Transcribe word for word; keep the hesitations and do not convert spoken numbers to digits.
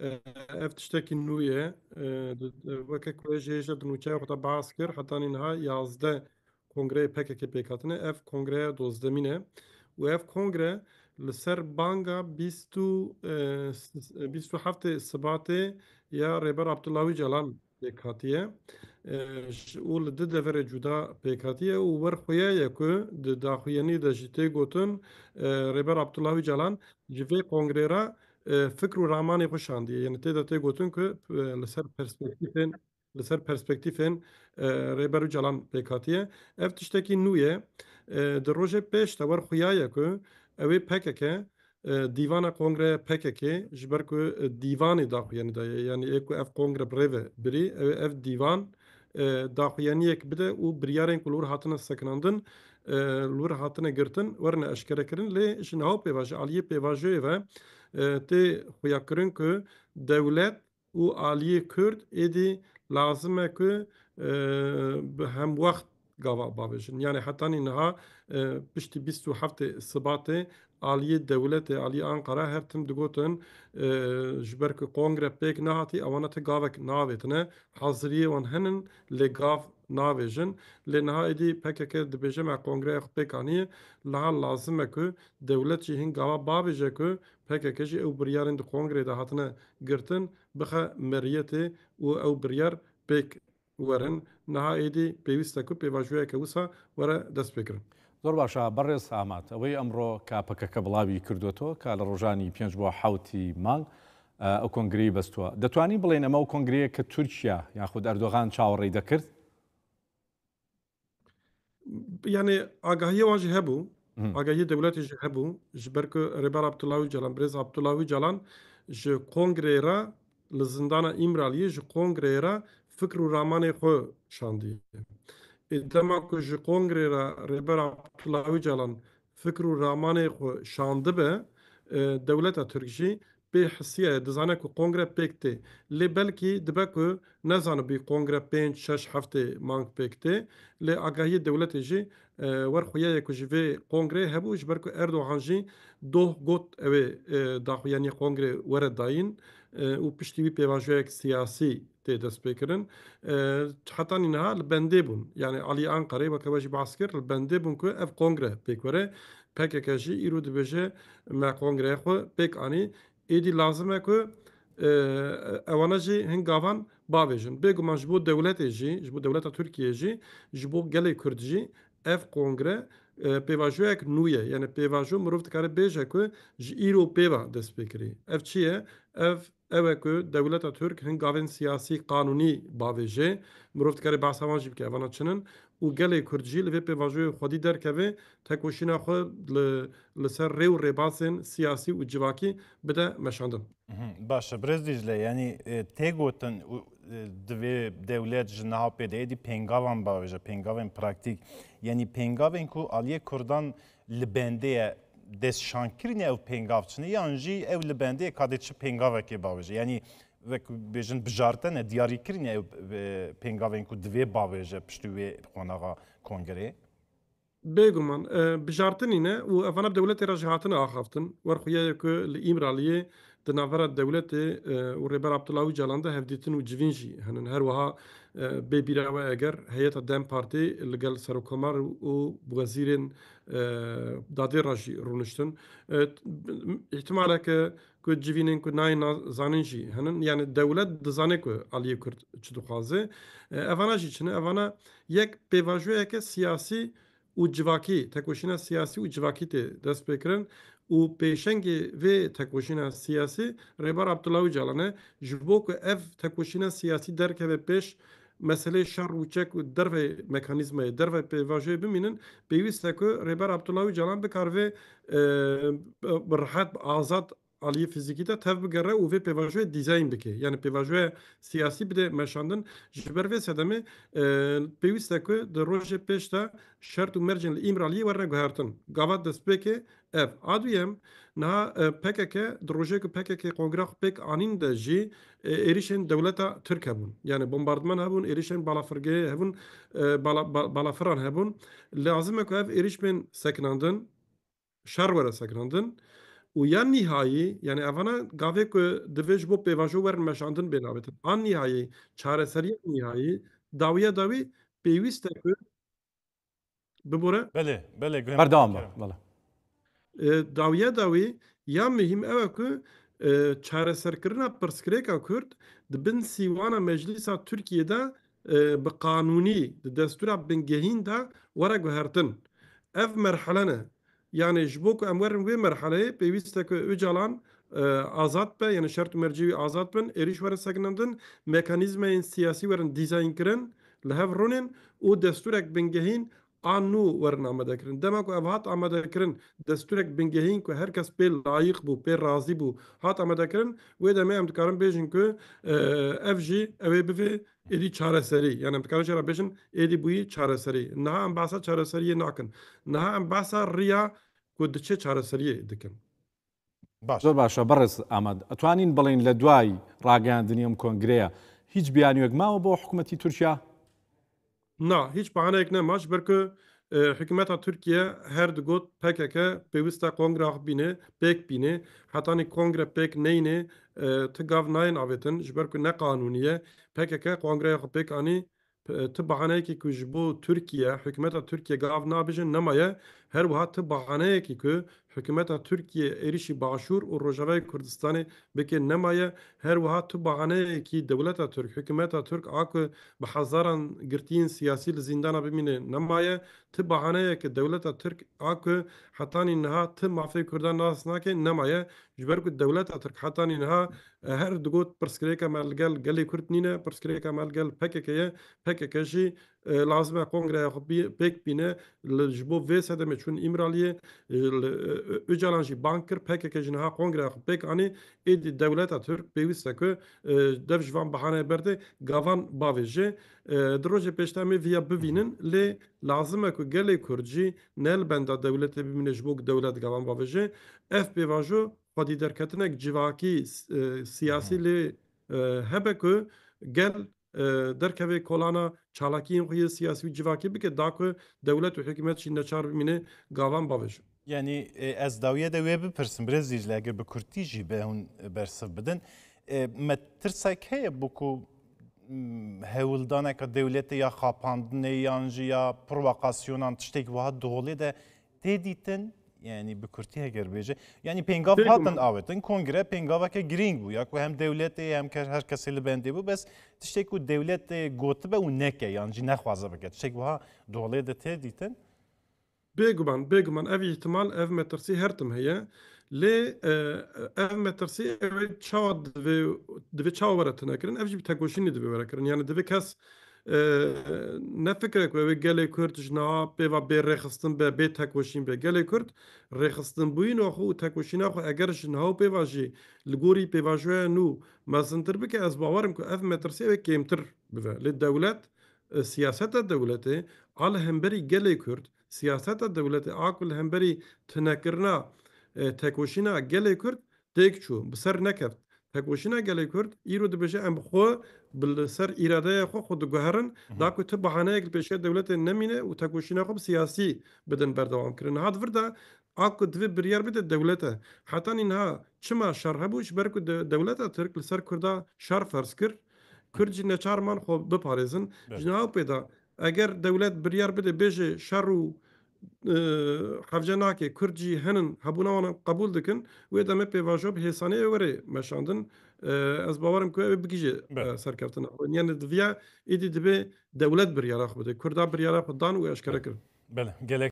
E, ev tiştekî nû ye. E, di, di, weke ku ez jê jî di nûçeya xwe de behs kir, hetanî niha yazdeh kongreyê P K K pêk hatine. Ev kongreya dozdemîn e û ev kongre li ser banga bîst û, e, s-, bîst û heftê Sibatê ya Rêber Abdullah Ocalan pêk hatiye. E, j-, û li du deverê cuda pêk hatiye û wer xuya ye ku di daxuyaniyê de jî tê gotin, e, Rêber Abdullah Ocalan ji vê kongrê re, e, fikr û ramanê xwe şandiye. Yani tê de tê gotin ku, e, li ser perspektîfên, li ser perspektîfên, e, Rêber Ocalan pêk hatiye. Ev tiştekî nû ye. E, di rojê pêş de wer xuya ye ku ew ê P K K, e, dîvana kongreya P K K, ji ber ku, e, dîvanê daxuyanî daye. Yani ê ku ev kongre bi rê ve birî, ew ê ev dîvan, e, daxuyaniyek bide û biryarên ku li wir hatine sekinandin, e, li wir hatine girtin, werine eşkerekirin. Lê ji niha û pê ve, ji aliyê pêvajoyê ve, e, tê xuyakirin ku dewlet û aliyê Kurd êdî lazim e ku, e, bi hemwext gava bavêjin. Yani hetanî niha, e, piştî bîst û heftê Sibatê aliyê dewletê, aliyê Ankara her tim digotin, e, ji ber ku kongre pêk nehatî, ewana ti gavek navêtine, haziriyê wan henin, lê gav navêjin. Lê niha êdî P K K dibêje me kongreya xwe pêk aniye, niha lazim e ku dewlet jî hin gava bavêje ku P K K jî ew biryarên di kongreyê de hatine girtin, bixe meriyetê û ew biryar pêk werin. Niha êdî pêwîst e ku pêvajoyeke wisa were destpêkirin. زۆر باشە، بەڕێز ئاماد. ئەوەی ئەمڕۆ کە پەکەکە بڵاوی کردوێتەوە کە لە ڕۆژانی پێنج بۆ حەوتی مانگ، ئە، ئەو کۆنگرەی بەستووە. دەتوانین بڵێن ئەمە ئەو کۆنگرەیە کە تورکیا یاخود ئەردۆغان چاوەڕێی دەکرد؟ Yani agahiyê wan jî hebû, Hı. agahiyê dewletê jî hebû, ji ber ku Rêber Abdullah Ocalan, Birêz Abdullah Ocalan ji kongreyê re li zindana Îmraliyê ji kongreyê re fikr û ramanê xwe şandiye. Ê dema ku ji kongreyê re Rêber Abdullah Ocalan fikr û ramanê xwe şandibe, e, dewleta Tirk jî pê hisiyaye, dizane ku kongre pêk tê. Lê belkî dibe ku nezanibî kongre pênc, şeş, heftê mang pêk tê. Lê agahiyê dewletê jî, e, wer xuya ye ku ji vê kongreyê hebû, ji ber ku Erdogan jî doh got ew ê, e, daxuyaniyê kongrê were dayîn, e, û piştî wî pêvajoyek siyasî tê destpêkirin. E, hetanî niha li bendê bûn. Yani alî Anqarê, weke we jî behs kir, li bendê bûn ku ev kongre pêk were. P K K jî îro dibêje me kongreya xwe pêk anî. Êdî lazim e ku, e, ewana jî hin gavan bavêjin. Bêguman ji bo dewletê jî, ji bo dewleta Tirkiyê jî, ji bo gelê Kurd jî ev kongre, e, pêvajoyek nû ye. Yani pêvajo mirov dikare bêje ku ji îro pê ve dest pê kirî. Ev çi ye? Ev, ew e ku dewleta Tirk hin gavên siyasî, qanûnî bavêje. Mirov dikare behsa wan jî bike, evana çi nin. Û gelê Kurd jî li vê pêvajoyê xwedî derkeve, tekoşîna xwe li, li ser rê û rêbazên siyasî û civakî bide meşandin. Mhm, baş e. Birêz Dîcle, yanî, e, tê gotin û, e, divê dewlet ji niha pê de êdî pêngavan bavêje, pêngavên praktîk. Yanî pêngavên ku aliyê Kurdan li bendê ye, destşankirinê ew pêngav çi ne, yan jî ew li bendê ye, ka dê çi pêngavekê bavêje. Yanî, wek bêjin bijartene, diyarîkirinê ew, e, pêngavên ku divê bavêje piştî wê qonaxa kongreyê? Bêguman, e, bijartinî ne û evana bi dewletê re jî hatine axaftin. Wer xuya ye ku li Îmraliyê di navbera dewletê, e, û Rêber Abdullah Ocalan de hevdîtin û civîn jî henin. Her wiha, e, bê bîra we eger heyeta DEM Partî li gel Serokkomar û wezîrên, e, dadê re jî rûniştin. E, t-, ihtimaleke ku civînên ku nayên na-, zanîn jî henin. Yani dewlet dizane ku aliyê Kurd çi dixwaze. E, evana jî çi ne? Evana yek pêvajoyeke siyasî û civakî, tekoşîna siyasî û civakî tê destpêkirin û pêşengê vê tekoşîna siyasî Rêber Abdullah Ocalan e. Ji bo ku ev tekoşîna siyasî derkeve pêş, meseleyê şer û çek û derveyê mekanîzmayê, derveyê pêvajoyê bimînin, pêwîst e ku Rêber Abdullah Ocalan bikaribe, e, bi, bi rehet, bi azad aliyê fîzîkî de tev bigere û vê pêvajoyê dîzayn bike. Yani pêvajoya siyasî bide meşandin. Ji ber vê sedemê, e, pêwîst e ku di rojê pêş de şert û mercên li Îmraliyê werine guhertin. Gava destpêkê ev. A duyem, niha, e, P K K, di rojê ku P K K kongra xwe pêk anîn de jî, e, êrişên dewleta Tirk hebûn. Yani bombardiman hebûn, êrişên balafirgehê hebûn, e, bala-, ba-, balafiran hebûn. Lazim e ku ev êriş bên sekinandin. Şer were sekinandin. û ya nîhayî, yani evana gavê ku divê ji bo pêvajo werin meşandin bên avêtin. A nîhayî, çareseriya nîhayî, dawiya dawî pêwîst e ku bibore. Belê, belê, guhê me Berdewam be, kerem. Belê. E, dawiya dawî ya muhîm ew e ku, e, çareserkirina pirsgirêka Kurd di bin sîwana Meclîsa Tirkiyê de, e, bi qanûnî di destûra bingehîn de were guhertin. Ev merhele ne. Yani ji bo ku em werin wê merheleyê pêwîst e ku Ocalan, e, azad be, yani şert û mercê wî azad bin, êrîş werin sekinandin, mekanîzmayên siyasî werin dîzayn kirin, li hev rûnin û destûrek bingehîn a nû werin amade kirin. Dema ku ev hat amade kirin, destûrek bingehîn ku her kes pê layîq bû, pê razî bû, hat amade kirin, wê demê em dikarin bêjin ku, e, ev jî ew ê bivê êdî çareserî. Yani em dikarin jê re bêjin êdî bûyî çareserî. Niha em behsa çareseriyê nakin. Niha em behsa riya ku diçe çareseriyê dikin. Baş. زۆر باشە، بەڕێز ئاماد. ئەتوانین بڵێن لە دوای ڕاگەیاندنی ئەم کۆنگرەیە هیچ بیانوویەک ماوە بۆ حکوومەتی تورکیا؟ Na, hîç bahaneyek nema, ji ber ku, e, hikûmeta Tirkiye her digot P K K pêwîst e kongreya xwe bîne, pêk bîne. Hetanî kongre pêk neyne, e, ti gav nayên avêtin, ji ber ku ne qanûnî ye. P K K kongreya xwe pêk anî, p-, ti bahaneyekî ku ji bo Tirkiye, hikûmeta Tirkiye gav nabêje nemaye. Her wiha ti bahaneyekî ku hikûmeta Tirkiye êrîşî Başûr û Rojavayê Kurdistanê bike nemaye. Her wiha tu bahaneyekî dewleta Tirk, hikûmeta Tirk a ku bi hezaran girtiyên siyasî li zîndana bimîne nemaye. Tu bahaneyeke dewleta Tirk a ku hetanî niha tu mafê Kurdan nas nake nemaye. Ji ber ku dewleta Tirk hetanî niha, e, her digot pirsgirêka me li gel gelê Kurd nîne, pirsgirêka me li gel P K K ye. P K K jî e, lazim e kongreya xwe bî-, pêk bîne. Li, ji bo vê sedemê çûn Îmraliyê, e, li, e, Ocalan jî bang kir, P K K jî niha kongreya xwe pêk anî, êdî dewleta Tirk pêwîst e ku, e, dev ji van bahaneyê berde, gavan bavêje. E, di rojê pêş de em ê viya bivînin, lê lazim e ku gelê Kurd jî ne li benda dewletê bimîne ji bo ku dewlet gavan bavêje. Ev pêvajo xwedî derketinek civakî, s-, e, siyasî lê, e, hebe ku gel e, derkeve kolana çalakiyên xwe yê siyasî û civakî bike, da ku dewlet û hikûmet jî neçar bimîne gavan bavêje. Yanî, e, ez dawiye de wê bipirsim, birêz Dîcle, eger bi kurtî jî be hûn bersiv bidin. E, me tirsek heye bo ku, m, hewldaneka dewletê ya xapandinê yan jî ya provokasyonan tiştek wiha di holê de tê dîtin, yanî bi kurtî heger bêje. Yanî pêngav Bêguman. hatin avêtin, kongre pêngaveke girîng bû, ya ku hem dewletê hem ke-, her kesê li bendê bû, bes tiştê ku dewletê gotibe û neke, yan jî nexwaze bike. Tiştek wiha di holê de tê dîtin? Bêguman, bêguman ev îhtimal, ev metirsî her tim heye. Lê, e, ev metirsî ew ê çawa divê, divê çawa were tune kirin? Ev jî bi tekoşînê divê were kirin. Yanî divê kes e, ne fikre ku ew ê gelê Kurd ji niha pêva bê rêxistin be, bê tekoşîn be. Gelê Kurd rêxistinbûyîna xwe û tekoşîna xwe eger ji niha û pêva jî li gorî pêvajoya nû mezintir bike, ez bawer im ku ev metirsî ew ê kêmtir bibe. Lê dewlet, e, siyaseta dewletê a li hemberî gelê Kurd, siyaseta dewletê a ku li hemberî tunekirina, e, tekoşîna gelê Kurd têk çû, bi ser nekeft. Tekoşîna gelê Kurd îro dibêje, em xwe bi li ser îradeya xwe xwe diguherin, Mhm. da ku tu bahaneyek li pêşiya dewletê nemîne û tekoşîna xwe bi siyasî bidin berdewam kirin. Niha di vir de a ku divê biryar bide dewlet e. Hetanî niha çima şer hebû? Ji ber ku de-, dewleta Tirk li ser Kurda şer ferz kir, Kurd jî neçar man xwe biparêzin. Evet. Ji niha û pê de eger dewlet biryar bide, bêje şer û, e, hevce nake, Kurd jî henin, hebûna wan qebûl dikin, wê demê pêvajo bi hêsaniyê were meşandin. E, ez bawer im ku ew ê bigihîje, Evet. e, serkeftina xwe. Yani diviya êdî divê dewlet biryara xwe bide. Kurda biryara xwe dan û eşkere kirin. Belê, gelek